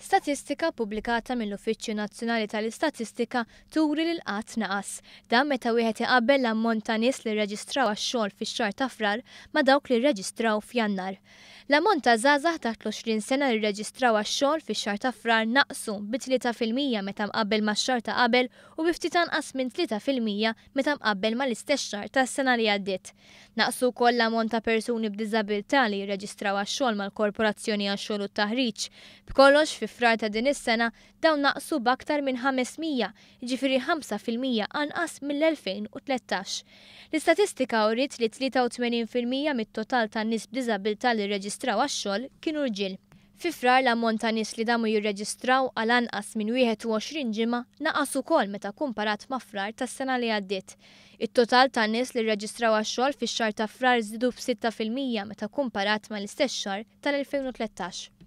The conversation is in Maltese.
Statistika ppubblikata mill-Uffiċċju Nazzjonali tal-Istatistika turi li l-qgħad naqas. Dan meta wieħed iqabbel l-ammont ta' nies li rreġistraw għax-xogħol fix-xahar ta' Frar ma' dawk li rreġistraw f'Jannar. L-ammont ta' żgħażagħ taħt l-20 sena li rreġistraw għax-xogħol fix-xahar ta' Frar naqsu bi 3% meta mqabbel max-xahar ta' qabel u bi ftit anqas minn 3% meta mqabbel mal-istess xahar tas-sena li għaddiet. Naqsu wkoll l-ammont ta' persuni b'diżabilità li jirreġistraw għax-xogħol mal-Korporazzjoni għax-Xogħol u t-Taħriġ. B'kollox, fi Frar ta' din is-sena, dawn naqsu b'aktar minn 500, jiġifieri 5% anqas mill-2013. L-istatistika uriet li 83% mit-total tan-nies b'diżabilità li rreġistraw għax-xogħol kienu rġiel. Fi Frar l-ammont ta' nies li damu jirreġistraw għal anqas minn 21 ġimgħa naqas ukoll meta kkumparat ma' Frar tas-sena li għaddiet. It-total ta' nies li rreġistraw għax-xogħol fix-xahar ta' Frar żdiedu b' 6% meta kkumparat mal-istess xahar tal-2013.